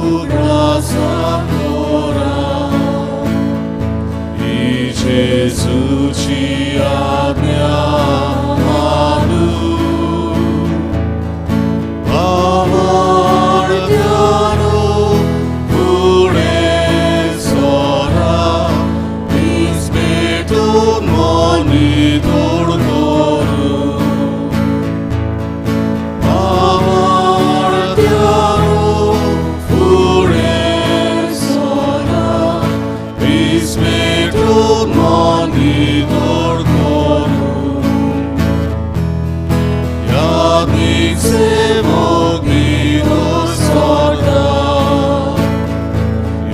उगडासा करा ही जेजूची आज्ञा मानू भावार्थ्यानो फुडें सरा वीज पेटोवन मन नितळ करूं भावार्थ्यानो फुडें सरा वीज पेटोवन मन नितळ करूं याज्ञिक सेवक निरोध सोडा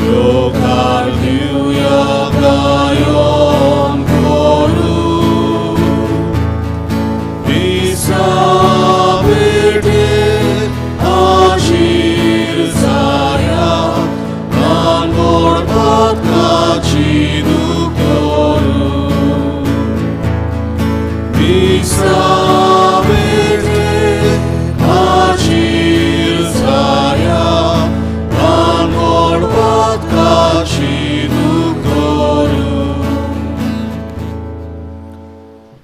येवकार दिवया गायन करूं मिसा भेटेर हाजीर जाया नानगोड पातकाची दूख करूं मिसा भेटेर हाजीर जाया नानगोड पातकाची दूख करूं.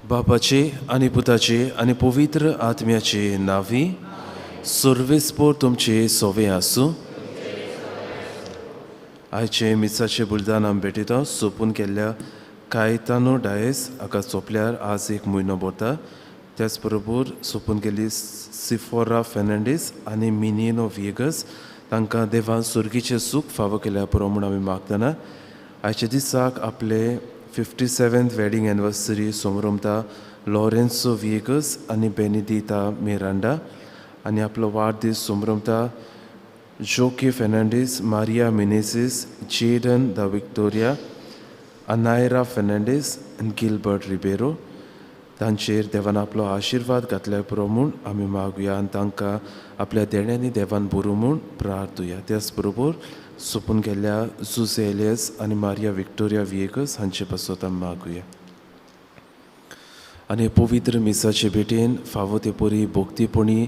बापाचे आनी पुताचे आनी पवित्र आत्म्याचे नांवी सर्वेस्पोर तुमचे सोवे आसूं. आयचे मिसाचे बुलदान आमी भेटयता सोंपून केल्ल्या कायतानो डायस हाका सोंपल्यार आज एक म्हयनो भरता. त्याच बरोबर सोंपून गेल्ली सिफोरा फेर्नांडीस आनी मिनिनो व्हिएगस तांकां देवान सुर्गीचें सूख फावो केल्या पुरो म्हूण आमी मागतना आयच्या दिसाक आपले 57th wedding anniversary सोमरोमता लॉरेन्सो व्हिएगस आनी बेनिदिता मिरांडा आनी आपलो वाडदीस सोमरोमता Jockey Fernandes, Maria Menezes, Jaden da Victoria, Anaira Fernandes आनी गिलबर्ट रिबेरो तांचेर देवान आपलो आशिर्वाद घातल्यार पुरो म्हूण आमी मागुया आनी तांकां आपल्या देण्यांनी देवान बरो म्हूण प्रार्थुया. त्याच बरोबर सोंपून गेल्ल्या जुझे एलियस आनी मारिया विक्टोरिया व्हिएगस हांचे पासत आमी मागुया. आनी पवित्र मिसाचे भेटेन फावो ते परी भोक्तीपणी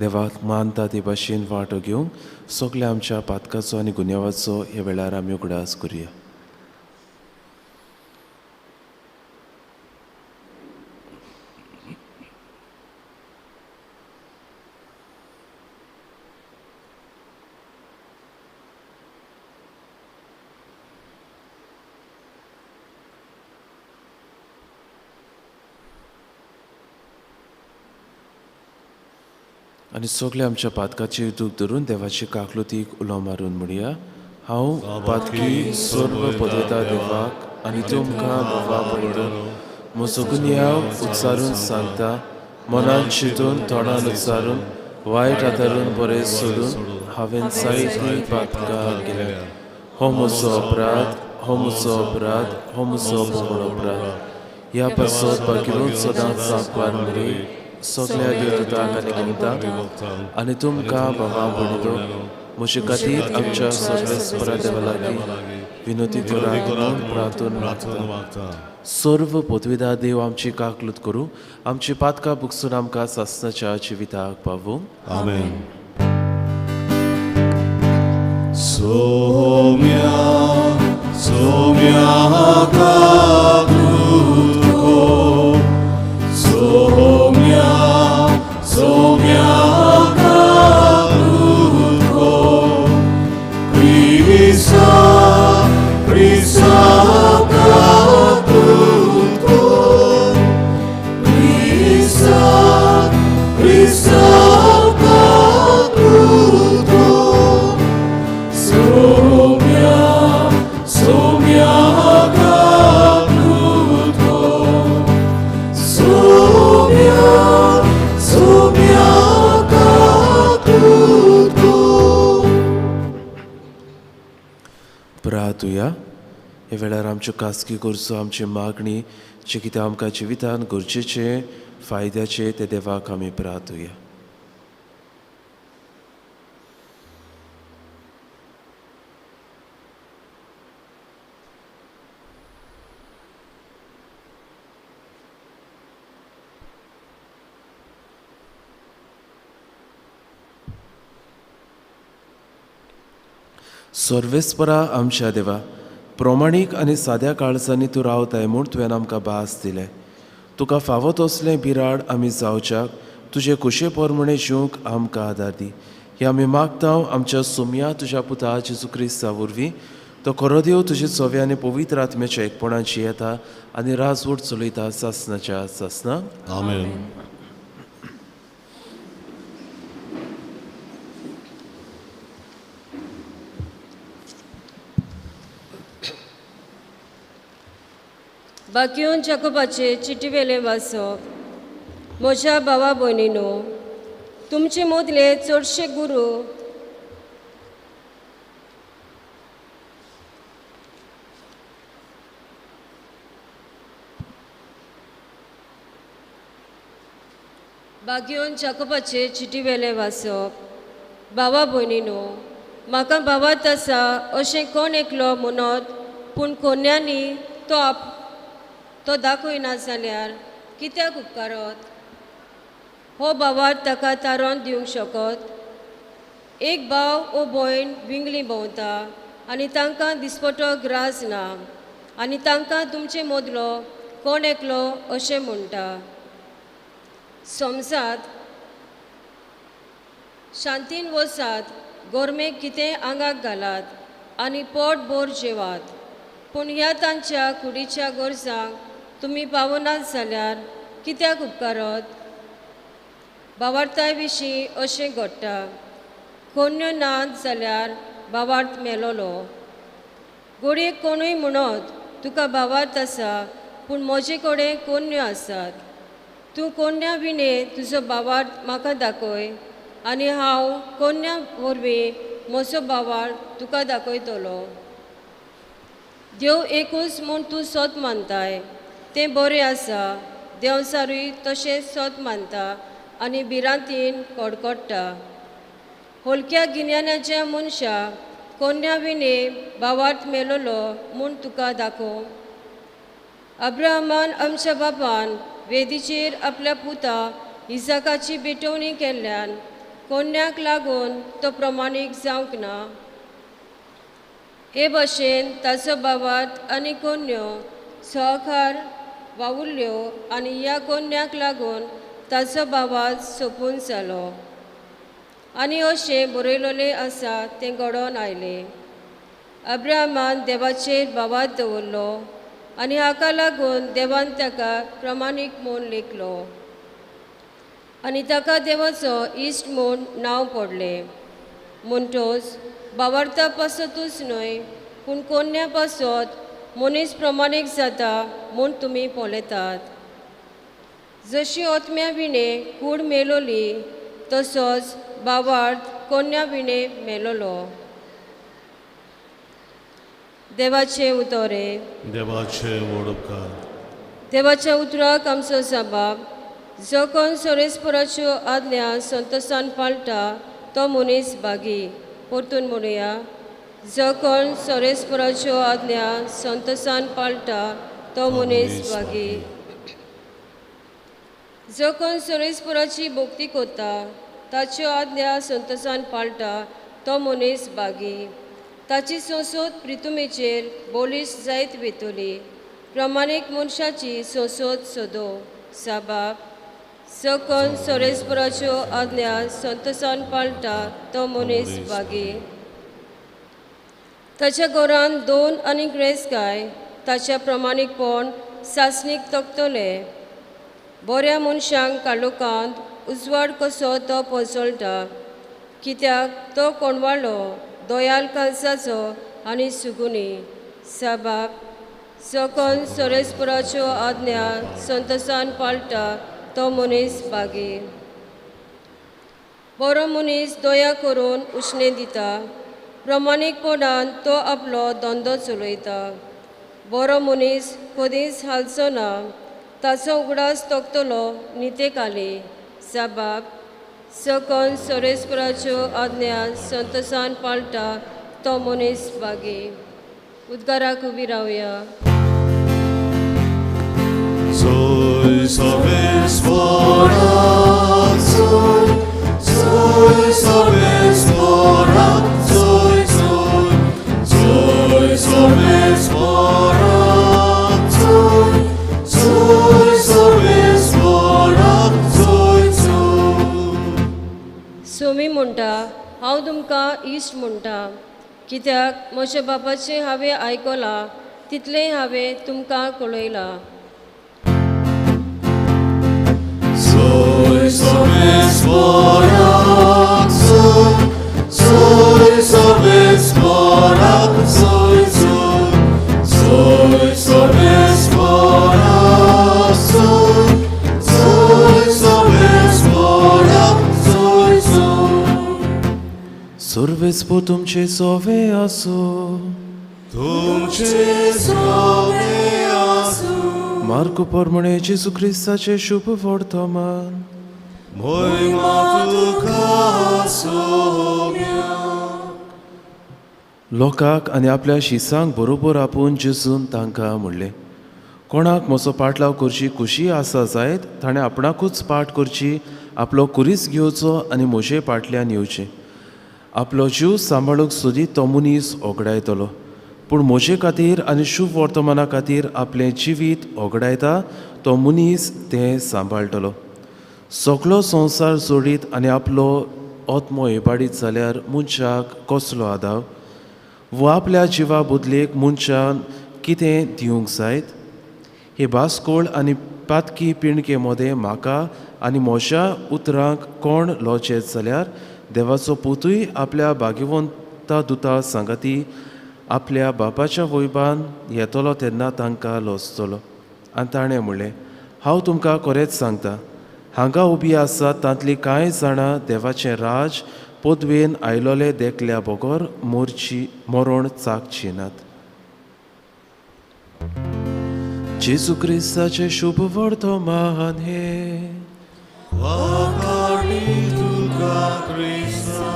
देवाक मानता ते भाशेन वांटो घेवंक सगल्या आमच्या पातकाचो आनी गुन्यांवाचो ह्या वेळार आमी उगडास करुया. आनी सगल्या आमच्या पातकाचेर दूख धरून देवाची काकलुतीक उलो मारून म्हणया, हांव पातकी सर्व पदयता देवाक आनी तुमकां बाबा पडटलो म्हजो गुन्यांव उच्चारून सांगता, मनान चिंतून तोंडान उच्चारून वायट आदारून बरें सोडून हांवें जायतीं पातकां केल्या. हो म्हजो अपराध, हो म्हजो अपराध, हो म्हजो व्हड अपराध. ह्या पासत बाकिरून सदांच सांगपार मरे सगल्या देवदूतांक आनी गणितांक आनी तुमकां बाबा भयणीलो म्हजे खातीर आमच्या सर्वेस्परा देवा लागीं विनोती करात म्हूण प्रार्थना मागता. सर्व पदवीदार देव आमची काकलूत करूं, आमची पातकां बुकसून आमकां सासणाच्या जिविताक पावूं. आमेन. सोम्या सोम्या काकलूत कर, सोम्या सोम्या काकलूत कर, क्रिस्ता क्रिस्ता काकलूत कर, क्रिस्ता क्रिस्ता काकलूत कर, सोम्या सोम्या काकलूत कर, सोम्या सोम्या काकलूत कर. प्रार्थुया. ह्या वेळार आमच्यो खासगी गरजो, आमची मागणी जे कितें आमकां जिवितान गरजेचें फायद्याचें तें देवाक आमी प्रार्थुया. सर्वेस्परा आमच्या देवा, प्रमाणीक आनी साद्या काळजांनी तूं रावताय म्हूण तुवें आमकां भास दिलें. तुका फावो तसलें बिराड आमी जावच्याक तुजे खुशे प्रमाणे जिवंक आमकां आदार दी. हे आमी मागता आमच्या सोमया तुज्या पुता जेजू क्रिस्ता वरवीं. तो खरो देव तुजे चोव्या आनी पवित्र आत्म्याच्या एकपणाची येता आनी राजवट चलयता सासनाच्या सासना. आमेन. बाकियोन जाकोबाचे चिटीवेलें वाचप. म्हज्या भावा भयणीनो, तुमचे मदले चडशे गुरू बागियोन जाकोबाचे चिटीवेलें वाचप. भावा भयणीनो, म्हाका भावात आसा अशें कोण एकलो म्हणत पूण कोन्यांनी तो दाखयना जाल्यार कित्याक उपकारत? हो भावात ताका तारोन दिवंक शकत? एक भाव ओ भयण विंगली भोंवता आनी तांकां दिसपटो ग्रास ना आनी तांकां तुमचे मदलो कोण एकलो अशें म्हणटा. समजात, शांतीन वसात, गोरमेक कितें आंगाक घालात आनी पोट भर जेवात, पूण ह्या तांच्या कुडीच्या गरजांक तुमी पावनात जाल्यार कित्याक उपकारत? भावार्थाय विशीं अशें घडटा, कोन्यो नात जाल्यार भावार्थ मेलोलो. घडये कोणूय म्हणत तुका भावार्थ आसा पूण म्हजे कडेन कोन्यो आसात, तूं कोन्या विणे तुजो भावार्थ म्हाका दाखय आनी हांव कोन्या वरवीं म्हजो भावार्थ तुका दाखयतलो. देव एकूच म्हूण तूं सत मानताय तें बरें आसा. देंवचारूय तशें सत मानता आनी भिरांतीन कडकडटा. हलक्या गिन्यानाच्या मनशा, कोन्या विणे भावार्थ मेलोलो म्हूण तुका दाखोवं. अब्राहमान आमच्या बापान वेदीचेर आपल्या पुता इजाकाची भेटवणी केल्ल्यान कोन्याक लागून तो प्रमाणीक जावंक ना. हे भशेन ताचो भावार्थ आनी कोन्यो सहकार वावुरल्यो आनी ह्या कोन्याक लागून ताचो भावार्थ सोंपून जालो. आनी अशें बरयलेलें आसा तें घडोवन आयलें. अब्राहमान देवाचेर भावार्थ दवरलो आनी हाका लागून देवान ताका प्रमाणीक म्हूण लेखलो आनी ताका देवाचो इश्ट म्हूण नांव पडलें. म्हणटच भावार्था पासतूच न्हय पूण कोन्या पासत मनीस प्रमाणीक जाता म्हूण तुमी पळयतात. जशी ओतम्या विणे कूड मेलोली तसोच भावार्थ कोन्या विणे मेलोलो. देवाचें उतरे. देवाचे व्हड उपकार. देवाच्या उतराक आमचो जबाब. जो कोण सोरेस्पराच्यो आज्ञा संतोसान पाळटा तो मनीस भागी. परतून म्हणुया, जो कोण सोरेस्पराच्यो आज्ञा संतोसान पाळटा तो मनीस भागी. जो कोण सोरेस्पराची भक्ती करता ताच्यो आज्ञा संतोसान पाळटा तो मनीस भागी. ताची संसद प्रितुमेचेर बोलीस जायत वेतली. प्रमाणीक मनशाची संसद सोदो. साबाब, जो कोण सोरेस्पराच्यो आज्ञा संतोसान पाळटा तो मनीस भागी. ताच्या घरान दोन आनी ग्रेसकाय ताच्या प्रमाणीकपण सासणीक तकतले. बऱ्या मनशांक काळोखांत उजवाड कसो तो पोजळटा, कित्याक तो कोणवाळो दयाल कालसाचो आनी सुगुनी. साबाब, जो कोण सोरेस्पराच्यो आज्ञा संतोसान पाळटा तो मनीस भागी. बरो मनीस दया करून उश्णें दिता, प्रमाणीकपणान तो आपलो धंदो चलयता. बरो मनीस कदींच हालचो ना, ताचो उगडास तकतलो नितेकाली. साबाब, जो कोण सोरेस्पराच्यो आज्ञा संतोसान पाळटा तो मनीस भागी. उद्गाराक उबी रावया. Soy Sarvesvara, soy, soy Sarvesvara, soy, soy इश्ट म्हणटा, कित्याक म्हज्या बापाचें हांवें आयकलां तितलें हांवें तुमकां कळयलां. Soy sobesporak, soy, soy sobesporak, soy, soy, soy sobesporak, soy, soy sobesporak, soy, soy. सुर्वेस्पू तुमचे सोवे आसूं. तुमचे सोवे आसूं. मार्कू प्रमाणे जेजू क्रिस्ताचें शुभ वर्तमान. मोहिमा तुका सोम्या. लोकांक आनी आपल्या शिसांक बरोबर आपोवन जेजून तांकां म्हणलें, कोणाक म्हजो पाटलाव करची खुशी आसा जायत ताणें आपणाकूच पाट करची, आपलो कुरीस घेवचो आनी म्हजे पाटल्यान येवचें. आपलो जीव सांबाळूंक सोदीत तो मनीस ओगडायतलो, पूण म्हजे खातीर आनी शुभ वर्तमाना खातीर आपलें जिवीत ओगडायता तो मनीस तें सांबाळटलो. सगलो संवसार जोडीत आनी आपलो आत्मो इबाडीत जाल्यार मनशाक कसलो आदाव? वो आपल्या जिवा बदलेक मनशान कितें दिवंक जायत? हे बास्कोळ आनी पातकी पिणके मदें म्हाका आनी म्हज्या उतरांक कोण लजेत जाल्यार देवाचो पुतूय आपल्या भाग्यवंता दुता सांगाती आपल्या बापाच्या वैबान येतलो तेन्ना तांकां लजतलो. आनी ताणें म्हणलें, हांव तुमकां खरेंच सांगता, हांगा उबी आसा तांतलीं कांय जाणां देवाचें राज पदवेन आयलोले देखल्या बगर मोरची मरण चाकची नात. जेजू क्रिस्ताचें शुभ वर्तमान हें. वाखाणी तुका क्रिस्ता.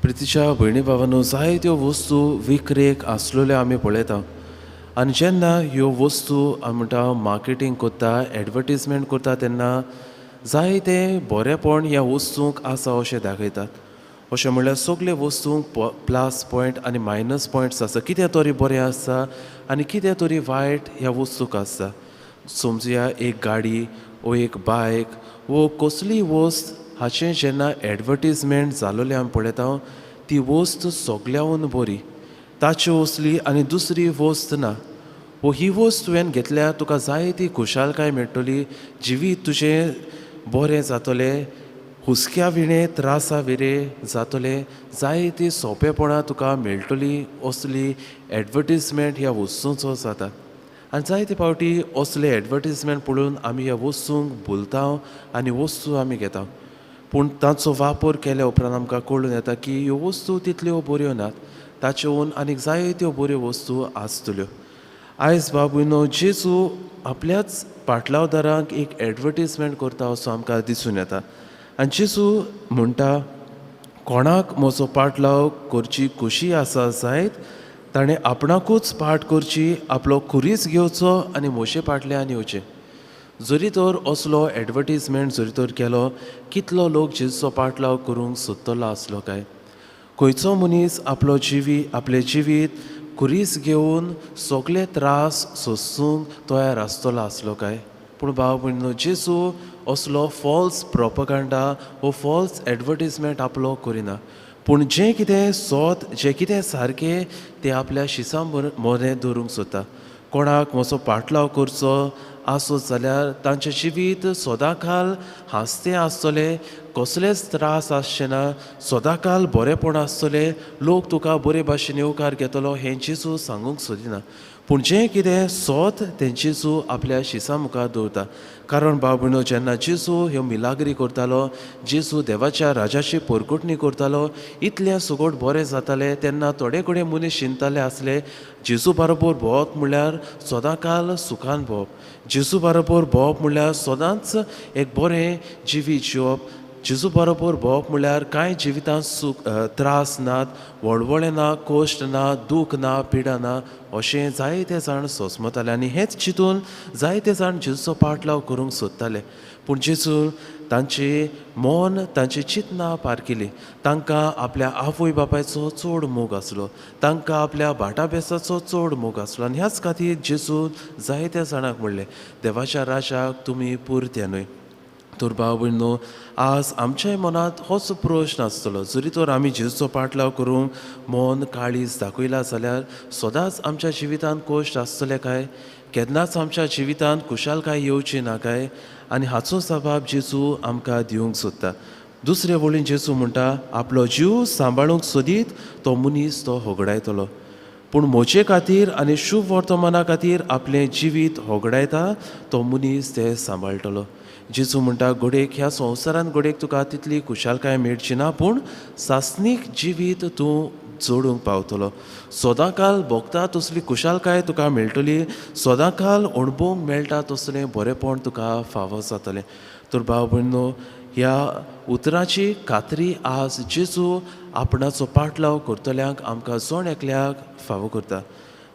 प्रितीच्या भयणी भावांनो, जायत्यो वस्तू विक्रेक आसलेल्यो आमी पळयता आनी जेन्ना ह्यो वस्तू आमी म्हणटा मार्केटींग करता, एडवर्टीजमेंट करता तेन्ना जायते बरेपण ह्या वस्तूंक आसा अशें दाखयतात. अशें म्हणल्यार सगळे वस्तूंक प्लस पॉयंट आनी मायनस पॉयंट्स आसा. कितें तरी बरें आसा आनी कितें तरी वायट ह्या वस्तूक आसता. समजुया एक गाडी वो एक बायक वो कसलीय वस्त हाचें जेन्ना एडवर्टीजमेंट जालोलें आमी पळयता ती वस्त सगल्याहून बरी, ताची वसली आनी दुसरी वस्त ना. वो ही वस्त तुवें घेतल्यार तुका जाय ती खुशालकाय मेळटली, जिवीत तुजें बरें जातलें, हुस्क्या विणें त्रासा विणें जातलें, जाय ती सोंपेपणां तुका मेळटली. असली एडवर्टीजमेंट ह्या वस्तूंचो जाता आनी जायते फावटी असले एडवर्टीजमेंट पळोवन आमी ह्या वस्तूंक भुलता आनी वस्तू आमी घेता. पूण तांचो वापर केल्या उपरांत आमकां कळून येता की ह्यो वस्तू तितल्यो बऱ्यो नात, ताच्योन आनीक जायत्यो बऱ्यो वस्तू आसतल्यो. आयज बाबूनो जेजू आपल्याच पाटलावदारांक एक एडवर्टीजमेंट करता असो आमकां दिसून येता. आनी जेजू म्हणटा, कोणाक म्हजो पाटलाव करची खुशी आसा जायत ताणें आपणाकूच पाट करची, आपलो खुरीस घेवचो आनी म्हजे पाटल्यान येवचें. जरी तर असलो एडवर्टीजमेंट जरी तर केलो, कितलो लोक जेजूचो पाटलाव करूंक सोदतलो आसलो काय? खंयचो मनीस आपलो जिवी आपलें जिवीत खुरीस घेवन सगळे त्रास सोंसूंक तयार आसतलो आसलो काय? पूण भाव भयणीनो, जेजू असलो फॉल्स प्रोपगांडा वो फॉल्स एडवर्टीजमेंट आपलो करिना, पूण जें कितें सोत, जें कितें सारकें तें आपल्या शिसां मोरें दवरूंक सोदता. कोणाक म्हजो पाटलाव करचो आसत जाल्यार तांचें जिवीत सदांकाल हांसतें आसतलें, कसलेच त्रास आसचे ना, सदांकाल बरेंपण आसतलें, लोक तुका बरे भाशेन येवकार घेतलो हें जेजू सांगूंक सोदिना. पूण जें कितें सोत तें जेजू आपल्या शिसां मुखार दवरता. कारण भाव भयणो, जेन्ना जेजू ह्यो मिलाग्री करतालो, जेजू देवाच्या राजाची परगटणी करतालो, इतलें सगट बरें जातालें तेन्ना थोडे कडेन मनीस शिंदताले आसले जेजू बरोबर भोंवप म्हणल्यार सदांकाल सुखान भोंवप, जेजू बरोबर भोंवप म्हणल्यार सदांच एक बरें जिवीत जिवप, जेजू बरोबर भोंवप म्हणल्यार कांय जिवितांत सूख त्रास नात, वळवळे ना, कश्ट ना, दूख ना, पिडा ना, अशें जायते जाण सोंसमताले. आनी हेंच चिंतून जायते जाण जेजूचो पाटलाव करूंक सोदताले. पूण जेजून तांचे मन तांची चिंतना पारखिली. तांकां आपल्या आवय बापायचो चड मोग आसलो, तांकां आपल्या भाटाबेसाचो चड मोग आसलो आनी ह्याच खातीर जेजून जायत्या जाणांक म्हणलें, देवाच्या राजाक तुमी पुरते न्हय. तर भाव भयणो, आज आमच्याय मनांत होच प्रश्न आसतलो, जरी तर आमी जेजूचो पाटलाव करूंक मन काळीज दाखयला जाल्यार सदांच आमच्या जिवितांत कश्ट आसतले काय? केन्नाच आमच्या जिवितांत खुशालकाय येवची ना काय? आनी हाचो जबाब जेजू आमकां दिवंक सोदता. दुसरे वळीन जेजू म्हणटा, आपलो जीव सांबाळूंक सोदीत तो मनीस तो होगडायतलो, पूण म्हजे खातीर आनी शुभ वर्तमाना खातीर आपलें जिवीत होगडायता तो मनीस ते सांबाळटलो. जेजू म्हणटा, घडयेक ह्या संवसारांत घडयेक तुका तितली खुशालकाय मेळची ना, पूण सासणीक जिवीत तूं जोडूंक पावतलो. सदांकाल भोगता तसली खुशालकाय तुका मेळटली, सदांकाल अणभवूंक मेळटा तसलें बरेंपण तुका फावो जातलें. तर भाव भयणो, ह्या उतराची खात्री आज जेजू आपणाचो पाटलाव करतल्यांक आमकां जण एकल्याक फावो करता.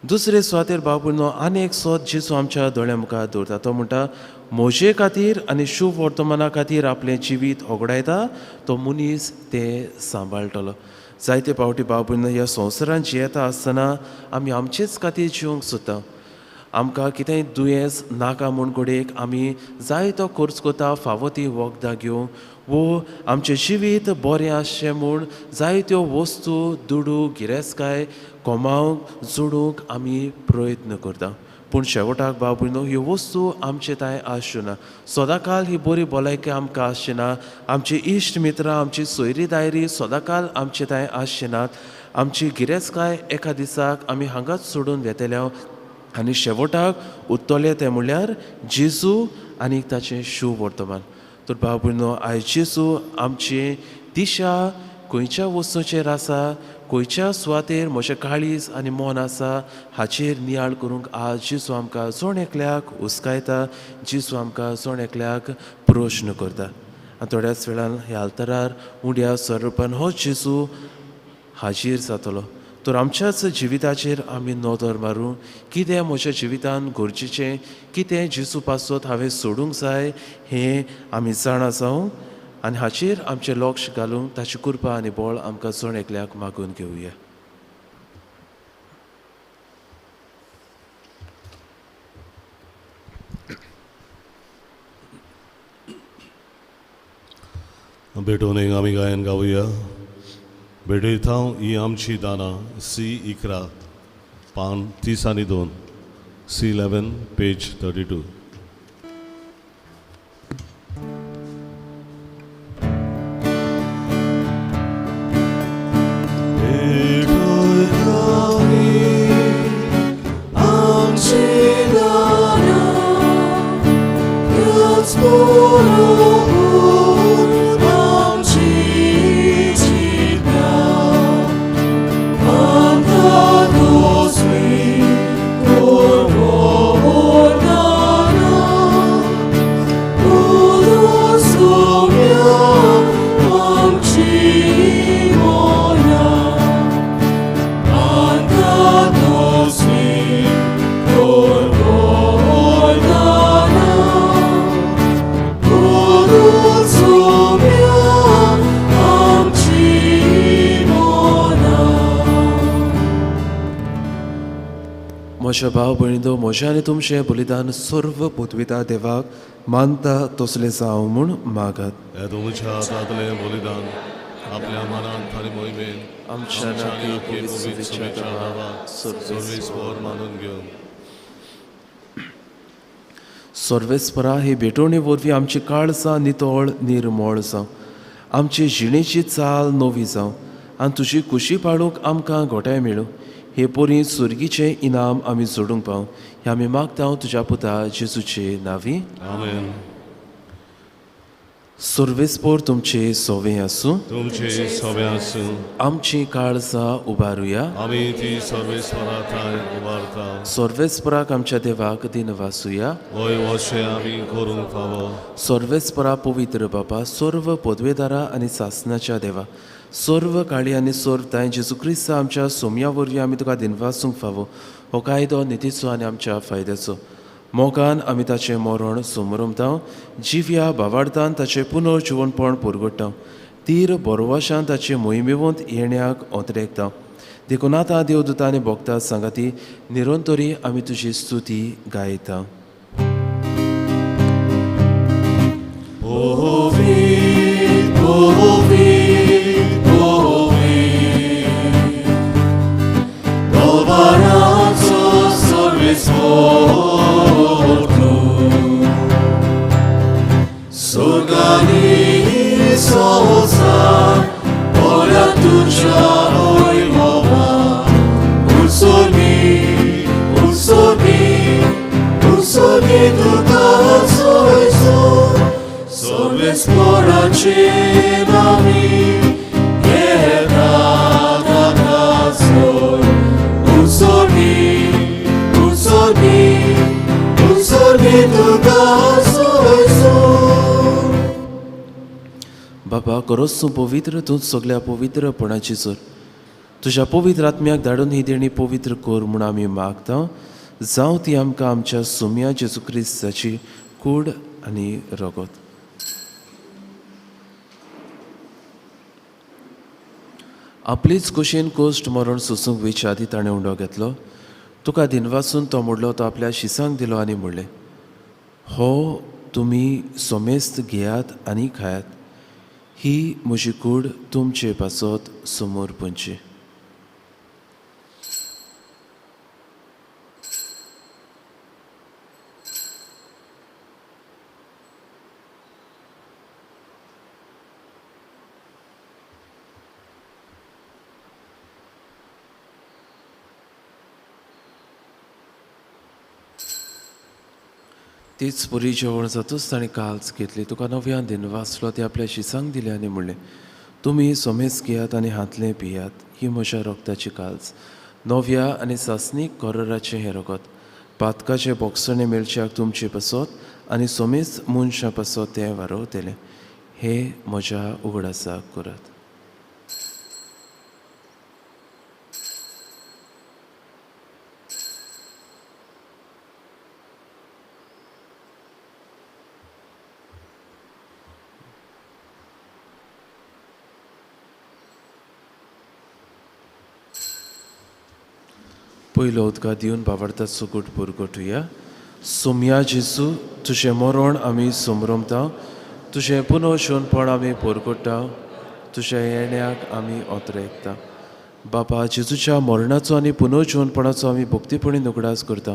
दुसरे सुवातेर भाव भयणो आनी एक सोद जेजू आमच्या दोळ्या मुखार दवरता. तो म्हणटा, म्हजे खातीर आनी शुभ वर्तमाना खातीर आपलें जिवीत होगडायता तो मनीस तें सांबाळटलो. जायते पावटी भाव भयणो ह्या संवसारांत जियेता आसतना आमी आमचेच खातीर जिवंक सोदता. आमकां कितेंय दुयेंस नाका म्हूण घडयेक आमी जायतो खर्च करता फावो ती वखदां घेवंक, वो आमचें जिवीत बरें आसचें म्हूण जायत्यो वस्तू दुडू गिरेस्तकाय कमावंक जोडूंक आमी प्रयत्न करता. पूण शेवटाक भाव भयणो ह्यो वस्तू आमचे थंय आसच्यो ना. सदांकाल ही बरी भलायकी आमकां आसची ना, आमची इश्ट मित्रां आमची सोयरी दायरी सदांकाल आमचे थंय आसचे नात. आमची गिरेस्तकाय एका दिसाक आमी हांगाच सोडून वेतले आनी शेवटाक उरतलें तें म्हणल्यार जेजू आनी ताचें शुभ वर्तमान. तर भाव भयणो, आयज जेजू आमची दिशा खंयच्या वस्तूचेर आसा, खंयच्या सुवातेर म्हजें काळीज आनी मन आसा हाचेर नियाळ करूंक आज जेजू आमकां जण एकल्याक हुस्कायता, जेजू आमकां जण एकल्याक प्रश्न करता. आनी थोड्याच वेळान ह्या आल्तरार उंड्या स्वरुपान हो जेजू हाजीर जातलो. तर आमच्याच जिविताचेर आमी नदर मारूं, कितें म्हज्या जिवितान गरजेचें, कितें जेजू पासत हांवें सोडूंक जाय हें आमी जाणा जावं आनी हाचेर आमचें लक्ष घालूंक ताची कृपा आनी बळ आमकां जण एकल्याक मागून घेवया. भेटून एक आमी गायन गावया. भेटयता ही आमची दानां, सी 11 पान 32, सी 11 पेज 32. म्हज्या भाव भयणींनो, म्हजें आनी तुमचें बलिदान सर्व पृथ्वीता देवाक मानता तसलें जावं म्हूण मागात. तुमच्या हातांतलें बलिदान आपल्या मनांत आनी मोहिमेन आमच्या सर्वेस्पर मानून घेवन. सर्वेस्परा ही भेटवणी वरवीं आमची काळजां नितळ निर्मळ जावं, आमची जिणेची चाल नवी जावं आनी तुजी खुशी पाडूंक आमकां गोठाय मेळूं. हे परी सुर्गीचें इनाम आमी जोडूंक पावं हें आमी मागता तुज्या पुता जेजूचे नांवी. आमेन. सर्वेस्पर तुमचे सोवे आसूं, तुमचे सोवे आसूं. आमची काळजां उबारुया, आमी ती सर्वेस्परा थंय उबारता. सर्वेस्पराक आमच्या देवाक दिनवासुया, हय अशें आमी करूंक फावो. सर्वेस्परा पवित्र बापा, सर्व पदवेदारा आनी सासनाच्या देवा, सर्व काळी आनी सर्व तांय जेजू क्रिस्त आमच्या सोम्या वरवीं आमी तुका दिनवासूंक फावो. हो कायदो नितीचो आनी आमच्या फायद्याचो. मोगान आमी ताचें मरण समरमता, जिव्या भावार्थान ताचें पुनर्जिवनपण पुरगडटा, तीर बरवाशान ताचे मोहिमेवंत येण्याक ओतरेकता. देखून आतां देवदूतां आनी भक्तां सांगाती निरंतरी आमी तुजी स्तुती गायता. बाबा खरोच तूं पवित्र, तूं सगल्या पवित्रपणाची जोर. तुज्या पवित्र आत्म्याक धाडून ही देणी पवित्र कर म्हूण आमी मागता. जावं ती आमकां आमच्या सोम्या जेजू क्रिस्ताची कूड आनी रगत. आपलीच कुशीन कोश्ट मरण सोसूंक वयच्या आदी ताणें उंडो घेतलो. तुका दिनवासून तो मोडलो, तो आपल्या शिसांक दिलो आनी म्हणलें, हो तुमी सोमेस्त घेयात आनी खायात, ही म्हजी कूड तुमचे पासत समोर पंची. तीच पुरी जेवण जातूच ताणें काल्स घेतली, तुका नव्यान दिनवासलो, ती आपल्या शिसांक दिली आनी म्हणलें, तुमी सोमेस घेयात आनी हातलें पियात, ही म्हज्या रगताची काल्स, नव्या आनी सासणीक कराराचें हें रगत, पातकाचें बोगसणें मेळच्याक तुमचे पासत आनी सोमेस मनशां पासत तें वारोवतलें. हे म्हज्या उगडासाक करात. पयलो उदका दिवन बावडता सुगूट पुरगटुया. सोम्या जेजू, तुजें मरण आमी समरमता, तुजें पुनर्जिवनपण आमी पुरगटा, तुज्या येण्याक आमी ओतरेकता. बापा, जेजूच्या मरणाचो आनी पुनर्जिवनपणाचो आमी भक्तीपणी उगडास करता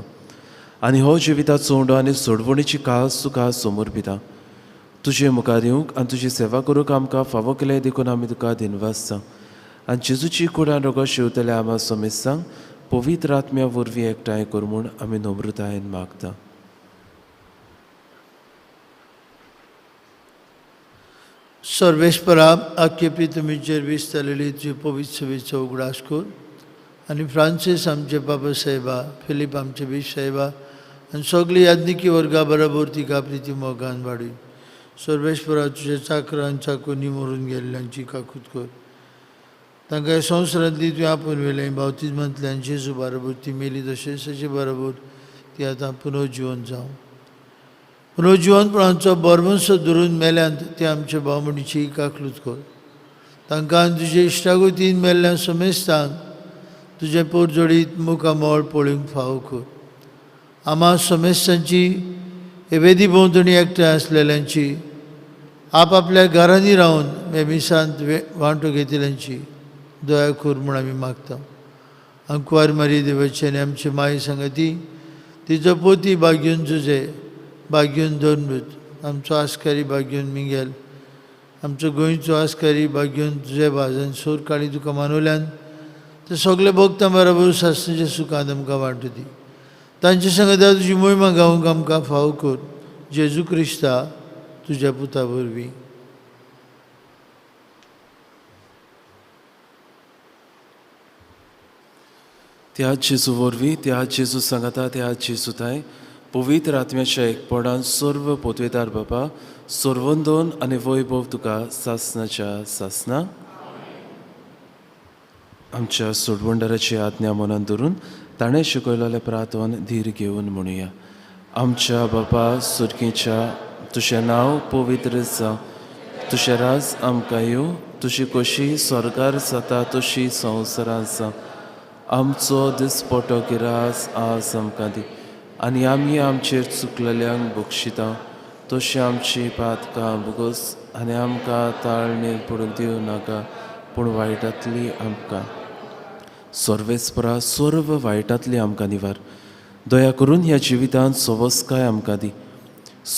आनी हो जिविताचो उंडो आनी सोडवणीची कास तुका समर्पिता. तुजे मुखार येवंक आनी तुजी सेवा करूंक आमकां फावो केलें देखून आमी तुका दिनवासता. आनी जेजूची कुडान रगत शिंवतल्या आमा समेस्तांक पवित्र आत्म्या वरवीं एकठांय कर म्हूण आमी नम्रतायेन मागता. सर्वेस्परा, आख्खे तुमीचेर विस्तारलेली तुजी पवित्र सेवेचो उगडास कर आनी फ्रांसीस आमचे बाबा साहेबा, फिलीप आमचे बीश साहेबा आनी सगळी याज्ञिकी वर्गा बरोबर तिका प्रिती मोगान वाडय. सर्वेस्परा, तुज्या चाकरान चाकूनी मरून गेल्ल्यांची काकूत कर, तांकां ह्या संवसारांतली तुवें आपोवन व्हेलें. बावतिज्मांतल्यान जेजू बरोबर ती मेली तशेंच ताचे बरोबर ती आतां पुनर्जिवन जावं. पुनर्जिवनपणाचो बरमसो धरून मेल्यांत ते आमचे भावमणीची काकलूत कर. तांकां तुजे इश्टागतीन मेल्ल्या समेस्तांक तुजें पोरजोडीत मुखामळ पळोवंक फावो कर. आमा समेस्तांची हे वेदी भोंवतणी एकठांय आसलेल्यांची, आपआपल्या घरांनी रावन मेमिसांत वांटो घेतिल्ल्यांची दया कर म्हूण आमी मागता. अंकुवार मारी देवाची आनी आमची माई सांगाती, तिचो पोती बागीवन जुजे, बागीवन दोनमृत, आमचो आस्कारी बागीवन मिंगेल, आमचो गोंयचो आस्कारी बागीवन तुजे भाज आनी सोर काळी तुका मानवल्यान ते सगळे भोगता बरोबर सासणेच्या सुखांत आमकां वांटू दी. तांचे सांगाता तुजी मोहिमा गावंक आमकां फावो कर. जेजू क्रिस्ता तुज्या पुता वरवीं. त्या जेजू वरवीं, त्या जेजू सांगाता, त्या जेजू ताय पवित्र आत्म्याच्या एकपणान सर्व पोतवेदार बापा, सर्वंदोन आनी वैभव तुका सासनाच्या सासना. आमच्या सोडवणदाराची आज्ञा मनान धरून ताणें शिकयलेलें प्रार्थन धीर घेवन म्हणुया. आमच्या बापा सुर्गीच्या, तुजें नांव पवित्र जावं, तुजें राज आमकां येवं, तुजी कशी स्वर्गार जाता तशी संवसारांत जावं. आमचो दिसपटो गिरास आज आमकां दी आनी आमी आमचेर चुकलेल्यांक बक्षिता तशी आमची पातकां भोगोस आनी आमकां ताळणेर पडून दिवं नाका पूण वायटांतली आमकां सर्वेस्परा सर्व वायटांतली आमकां निवार. दया करून ह्या जिवितांत सवस्काय आमकां दी.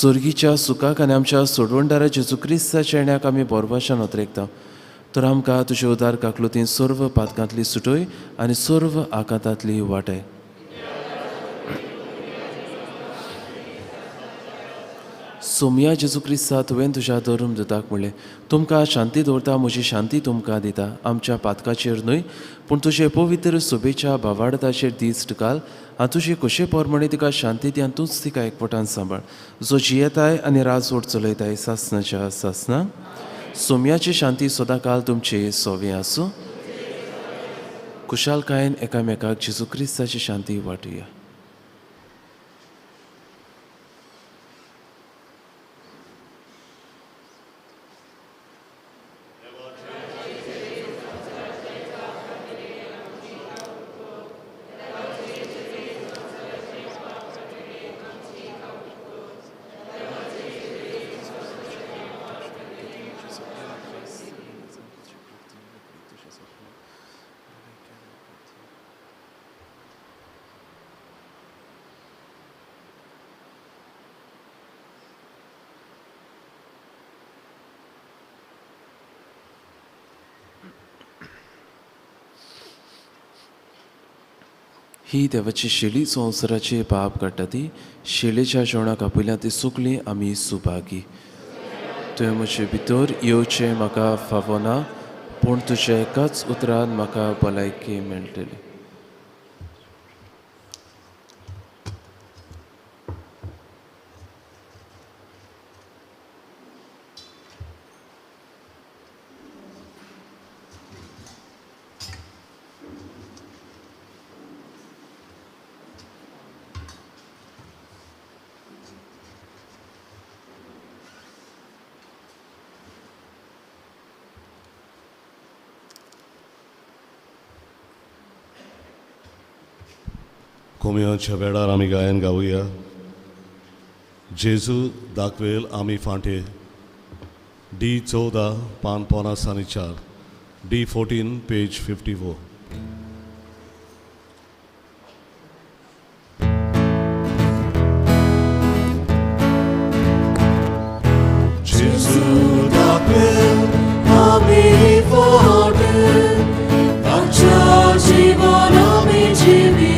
सर्गीच्या सुखाक आनी आमच्या सोडवणदारा जेजू क्रिस्ताच्या येण्याक आमी बोरवाशान अत्रेकता. तर आमकां तुजे उदार काकलुतीन सर्व पातकांतली सुटय आनी सर्व आकांतांतली वाटय. सोमया जेजू क्रिस्ता, तुवें तुज्या धर्म दुताक म्हणलें, तुमकां शांती दवरता, म्हजी शांती तुमकां दिता. आमच्या पातकाचेर न्हय पूण तुजे पवित्र सोबेच्या भावार्थाचेर दीस घाल आनी तुजे कशे प्रमाणे तिका शांती दी आनी तूंच तिका एकवटान सांबाळ, जो जियेताय आनी राजवट चलयताय सासनाच्या सासना. सोमयाची शांती सदांकाल तुमचे सोवे आसूं. खुशालकायेन एकामेकाक जेजू क्रिस्ताची शांती वांटुया. ही देवाची शेळी संवसाराचे पाप काडटा ती शेळेच्या जेवणाक आपयल्या ती सुकली आमी सुभागी. तुवें म्हजे भितर येवचें म्हाका फावना पूण तुज्या एकाच उतरान म्हाका भलायकी मेळटली. कोमियांच्या वेळार आमी गायन गावया. जेजू दाखवेल आमी फांटे, डी 14 पान 54, डी 14 पेज 54. जेजू दाखवेल आमी फांटे, ताच्या जीवन आमी जिवी.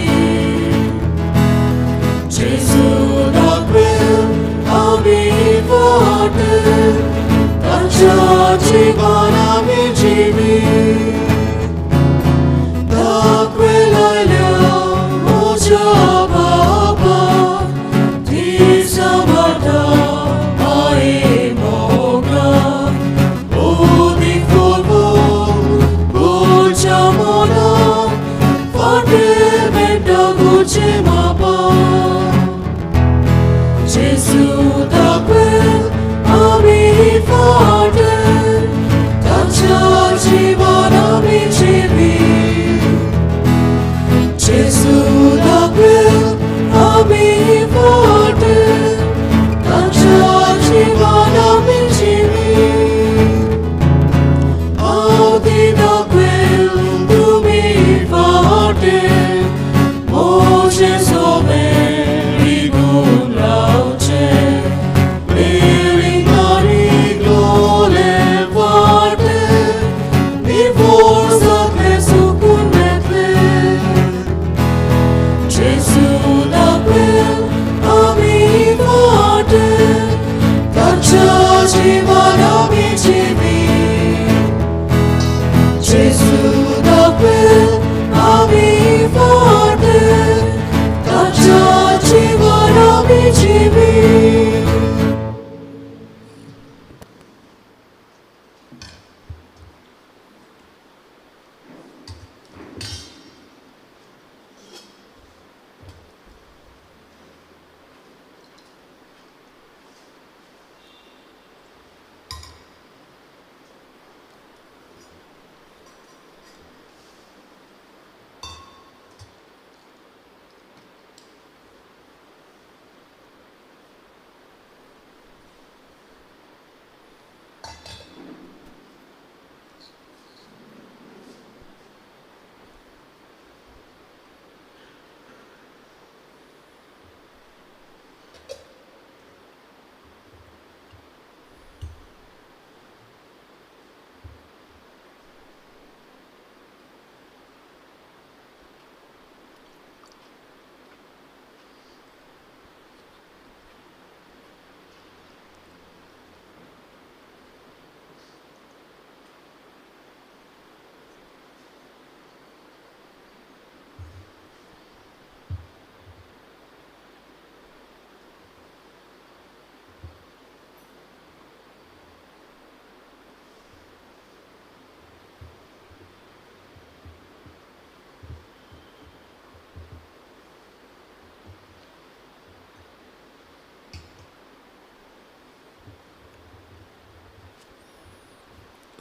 जेजू दाखवेल आमी फांटे, ताच्या जीवन आमी जिवी. दाखवेल आयल्या म्हज्या बापा, ती सांबाळटा माये मोगान. ओदीक फुलपूर गुच्या मनान, फांटे मेळटा गुचे मापा. जेजू दाखवेल आमी फांटे,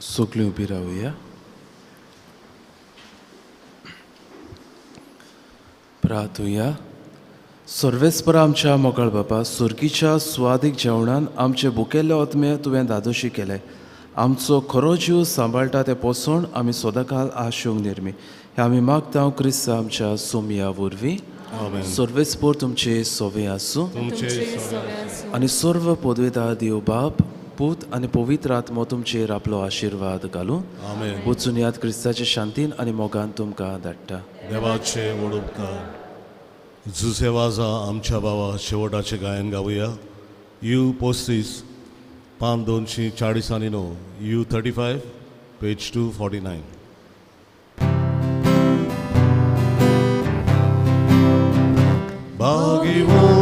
सगळीं उबी रावया. प्रार्थुया. सर्वेस्पर आमच्या मोगाळ बापा, सुर्गीच्या सुवादीक जेवणान आमचे भुकेल्ले आत्मे तुवें धादोशी केले. आमचो खरो जीव सांबाळटा तें पोसण आमी सदांकाल आशोंक निर्मी हे आमी मागता क्रिस्त आमच्या सोमया वरवीं. सर्वेस्पर तुमचे सोवे आसूं आनी सर्व पदवेदार देव बाप, पूत आनी पवित्र आत्मो तुमचेर आपलो आशिर्वाद घालूं. वचून याद क्रिस्ताचे शांतीन आनी मोगान तुमकां धाडटा. देवाचे व्हड उपकार. जुसे वाजा आमच्या बाबा शेवटाचें गायन गावया. You 35 पान 249, U 35 page 249. भाग्यवान